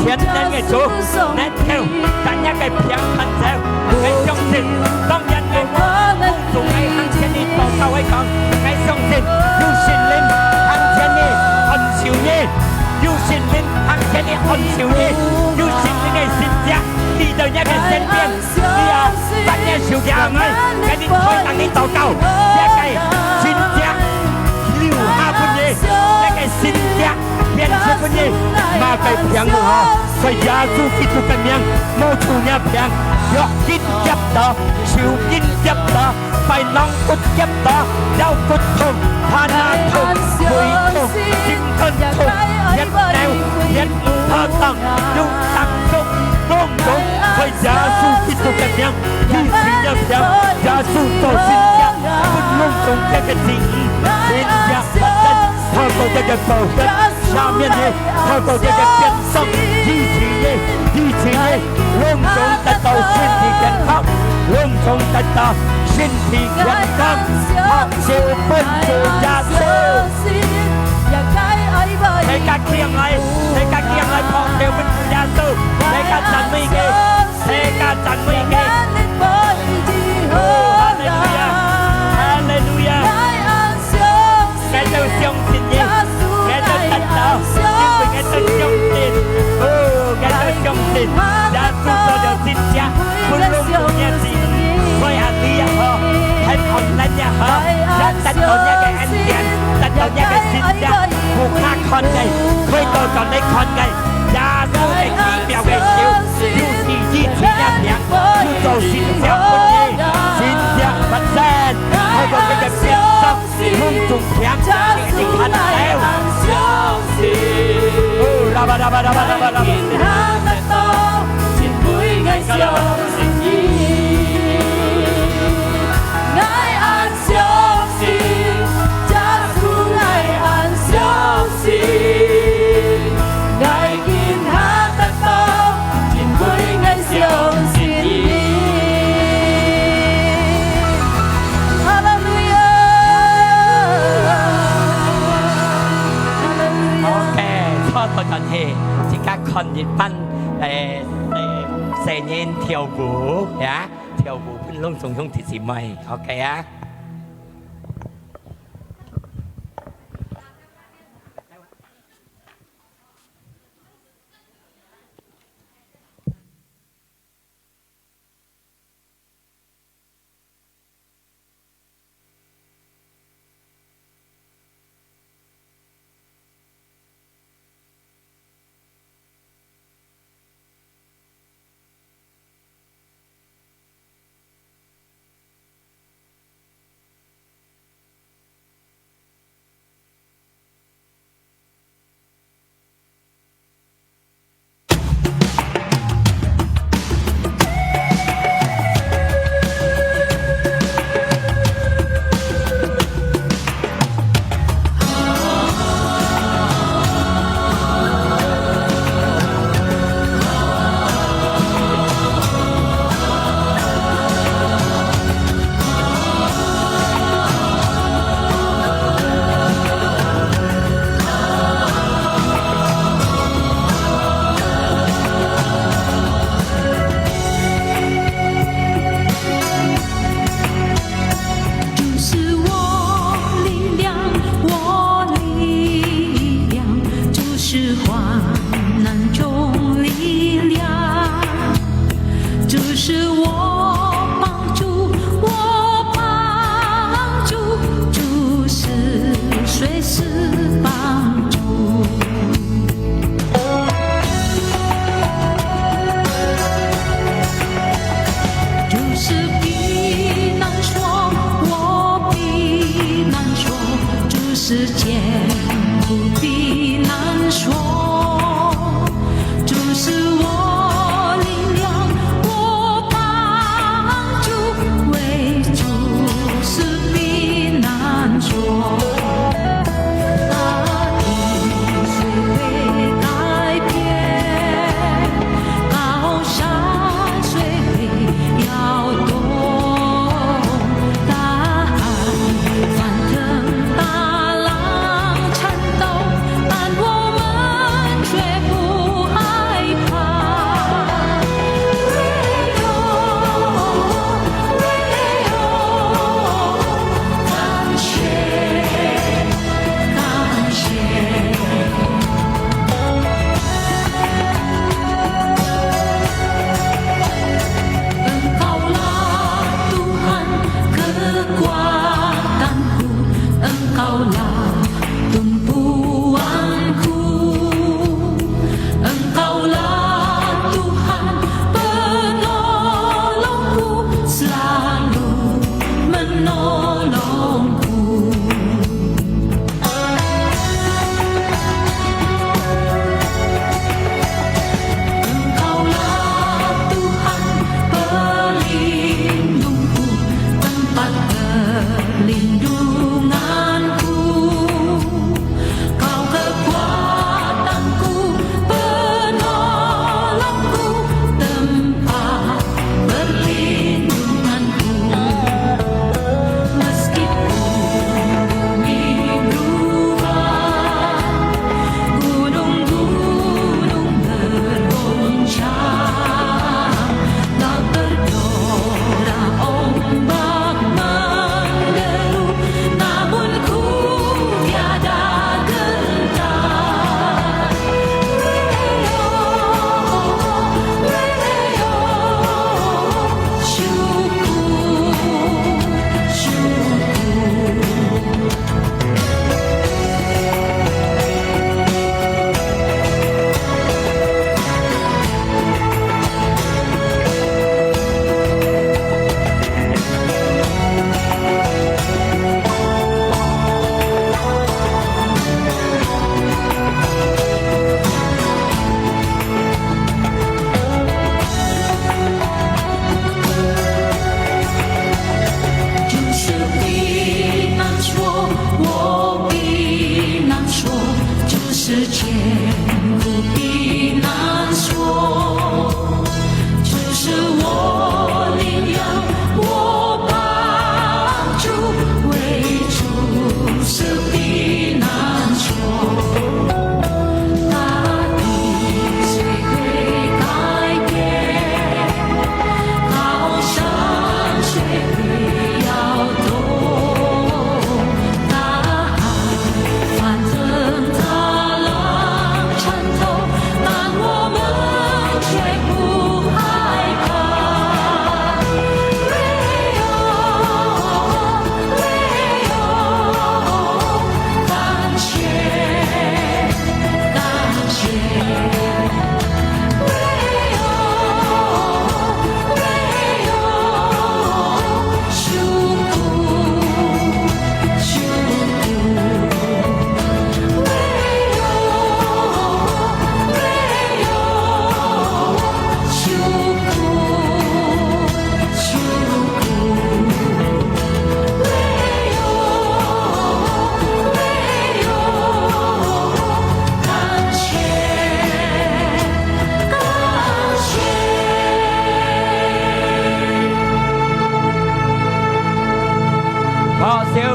全能个主，能夠將這个病趕走。𠊎相信，當然𠊎講，從𠊎向前你禱告，𠊎講，𠊎相信有聖靈向前你看守你，有聖靈向前你看守你，有聖靈个神蹟，你到這个身邊。 你啊，把你手舉來，𠊎等開聲你禱告，這个神蹟留下分你，這个神蹟變成分你，麼个病都好，在耶穌基督个名，無出若病，腳緊夾到，手緊夾到，背囊骨夾到，腰骨痛，下背痛，胃痛，心肝痛，血流，血 怕當，有當中，攏總在耶穌基督个名，醫治若病，耶穌做神蹟，分攏總這个治愈，神蹟發生，透過這个寶血，赦免你，透過這个鞭傷，醫治你，醫治你，攏總得到身體健康，攏總得到身體健康，拍手分主耶穌。 大家起來，大家起來，拍手分主耶穌，大家讚美佢，大家讚美佢。哦，哈利路亞，哈利路亞。𠊎兜相信你，𠊎兜得到，因為𠊎兜相信。哦，𠊎兜相信，耶穌做了神蹟，分攏總个治愈，在阿里也好，在online也好，也得到若个恩典，得到若个神蹟，無法看个，開刀轉來看个，耶穌个奇妙个手，有醫治若病，有做神蹟分你，神蹟發生，透過這个鞭傷， 攏總病，你看到。哦，啦吧啦吧啦吧啦吧啦吧。哈利路亞！哈利路亞！OK，坐到轉去，自家看一班，誒，誒，細人跳舞，呀，跳舞，分攏總兄弟姊妹，OK啊。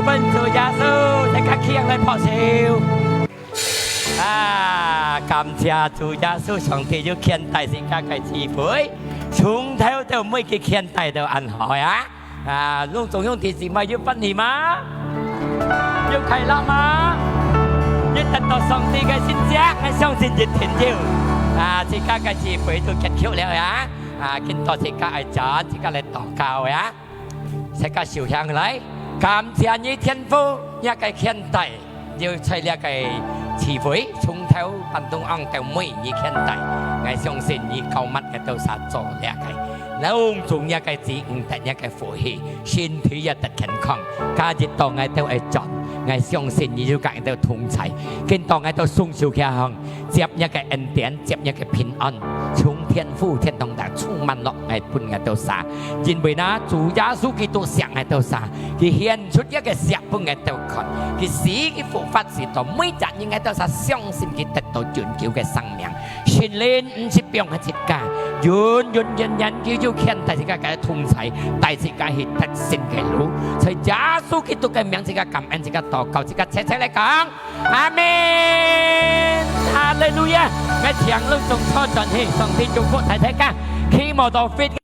分主耶穌，大家企起來拍手。啊，感謝主耶穌，上帝有牽帶自家个聚會，從頭到尾佢牽帶到恁好呀！啊，攏總兄弟姊妹有歡喜嗎？有快樂嗎？有得到上帝个神蹟，𠊎相信一定有。啊，自家个聚會都結束了呀！啊，今到自家愛轉，自家來禱告呀！ 大家手擎來，感謝你天父，若个牽帶，又在這个聚會，從頭半中央到尾你牽帶，𠊎相信你膏抹𠊎兜儕做這个，攏總若个子女得若个福氣，身體也得健康，今日到𠊎兜愛轉，𠊎相信你有佮𠊎兜同在，今到𠊎兜雙手擎䟘， 接若个恩典，接若个平安，從天父天堂來充滿落𠊎分𠊎兜儕。因為呢，主耶穌基督惜𠊎兜儕，佢獻出佢个惜分𠊎兜看，佢死佢復活，使到每隻人𠊎兜儕相信佢得到永久个生命。聖靈毋識放忒自家，永永遠遠佢就牽帶自家个同在，帶自家去得勝个路。在耶穌基督个名，自家感恩，自家禱告，自家齊齊來講。 阿門！哈利路亞！𠊎請攏總坐轉去，上帝祝福大大家，企無到fit。